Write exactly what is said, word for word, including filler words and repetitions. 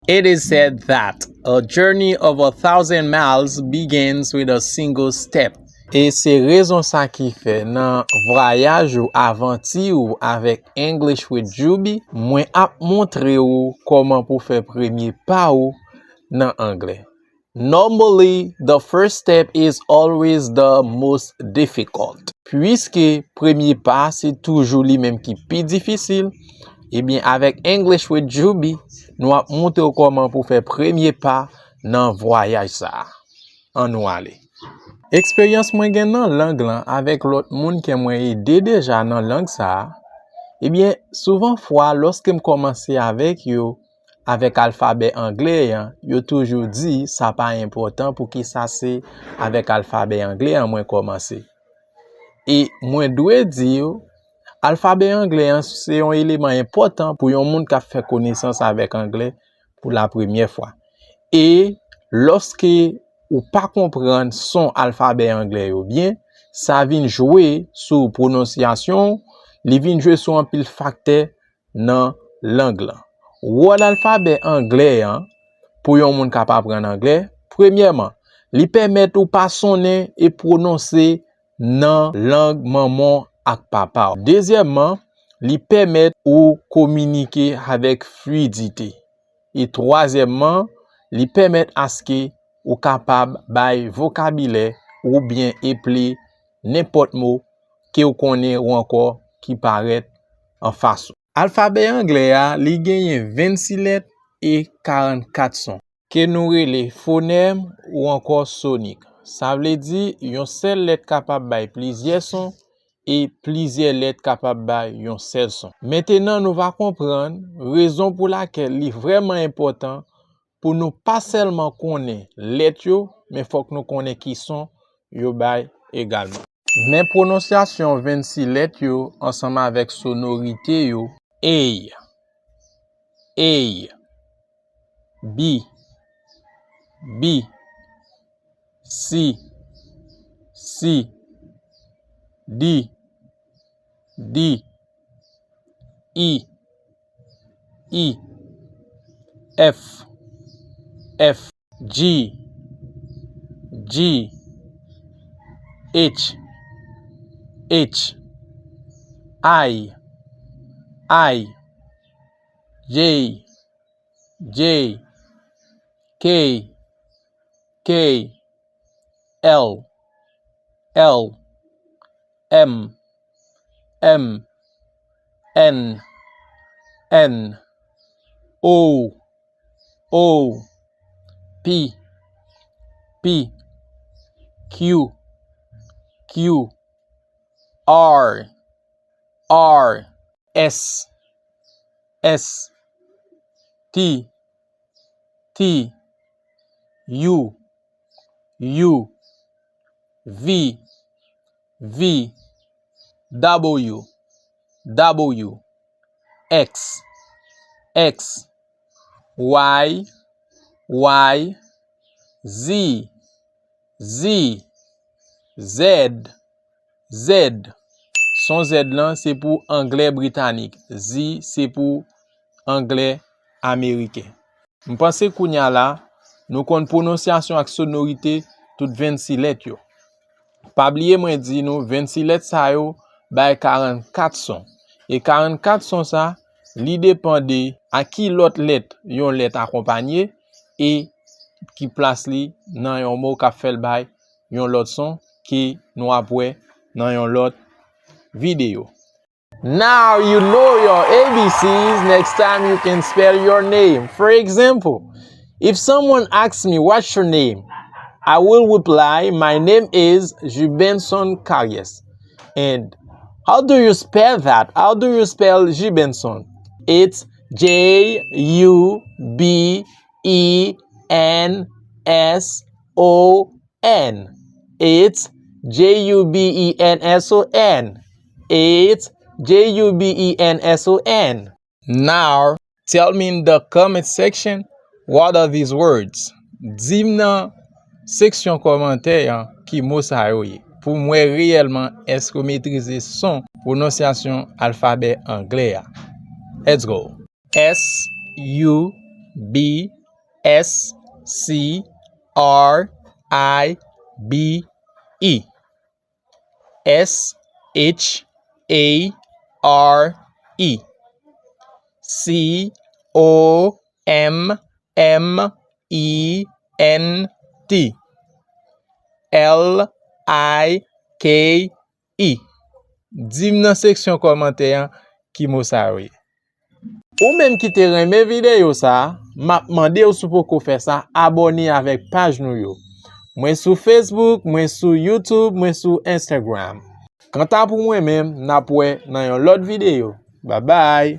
It is said that a journey of a thousand miles begins with a single step. E se rezon sa ki fè nan vwayaj ou, avanti ou avèk English with Juby, mwen ap montre ou kòman pou fè premye pa ou nan anglè. Normally, the first step is always the most difficult. Piske premye pa se toujou li menm ki pi difisil, ebyen avèk English with Juby, nou ap montre w kòman pou fè premye pa nan vwayaj sa a. Ann nou ale. Eksperyans mwen gen nan lang lan avèk lòt moun ke mwen ede deja nan lang sa a, ebyen, souvan fwa, lòske m kòmanse avèk yo, avèk alfabè anglè an, yo toujou di sa pa enpòtan, poukisa se avèk alfabè anglè an mwen kòmanse. E mwen dwe di yo, alfabè anglè an se yon eleman enpòtan pou yon moun k ap fè konesans avèk anglè pou la premyè fwa. E lòske ou pa konprann son alfabè anglè yo byen, sa vin jwe sou pwononsyasyon w, li vin jwe sou anpil faktè nan lang lan. Wòl alfabè anglè an, pou yon moun k ap aprann anglè, premyèman, li pèmèt ou pa sonnen e pwononse nan lang manman w ak papa w. Dezyèmman, li pèmèt ou kominike avèk fluidite. E twazyèmman, li pèmèt aske ou kapab bay vokabilè oubyen eple nenpòt mo ke w konnen ou ankò ki parèt anfas ou. Alfabè anglè a, li genyen vennsis lèt e karannkat son, ke nou rele fonèm ou ankò sonik. Sa vle di, yon sèl lèt kapab bay plizyè son e plizyè lèt kapab bay yon sèl son. Mentenan, nou va konprann rezon pou lakèl li vrèman enpòtan pou nou pa sèlman konnen lèt yo, men fòk nou konnen ki son yo bay egalman. Men pwononsyasyon vennsis lèt yo ansanm avèk sonorite yo: A, A, B, B, C, C, D, D, E, E, F, F, G, G, H, H, I, I, J, J, K, K, L, L, M, M, N, N, O, O, P, P, Q, Q, R, R, S, S, T, T, U, U, V, V, W, W, X, X, Y, Y, Z, Z, Z, Z. Son Z lan se pou anglè britanik. Z se pou anglè ameriken. M panse kounya la, nou konn pwononsyasyon ak sonorite tout vennsis lèt yo. Pa bliye mwen di nou, vennsis lèt sa yo bay karannkat son. E karannkat son sa, li depann de a ki lòt lèt yon lèt akonpanye e ki plas li nan yon mo k ap fè l bay yon lòt son ke nou ap wè nan yon lòt videyo. Now you know your A B Cs, next time you can spell your name. For example, if someone asks me, "What's your name?" I will reply, "My name is Jubenson Carriès." And how do you spell that? How do you spell Jubenson? It's J U B E N S O N. It's J U B E N S O N. It's J U B E N S O N. Now, tell me in the comment section, what are these words? Di m nan seksyon kòmantè an ki mo sa yo ye, pou m wè reyèlman èske w metrize son pwononsyasyon alfabè anglè a. Let's go. S U B S C R I B E. S H A R E C O M M E N T L I K E. Di m nan seksyon kòmantè an ki mo sa yo ye. Ou menm ki te renmen videyo sa a, m ap mande w, si w poko fè sa, abòne avèk paj nou yo. Mwen sou Facebook, mwen sou YouTube, mwen sou Instagram. Kanta pou mwen menm, n ap wè nan yon lòt videyo. Babay!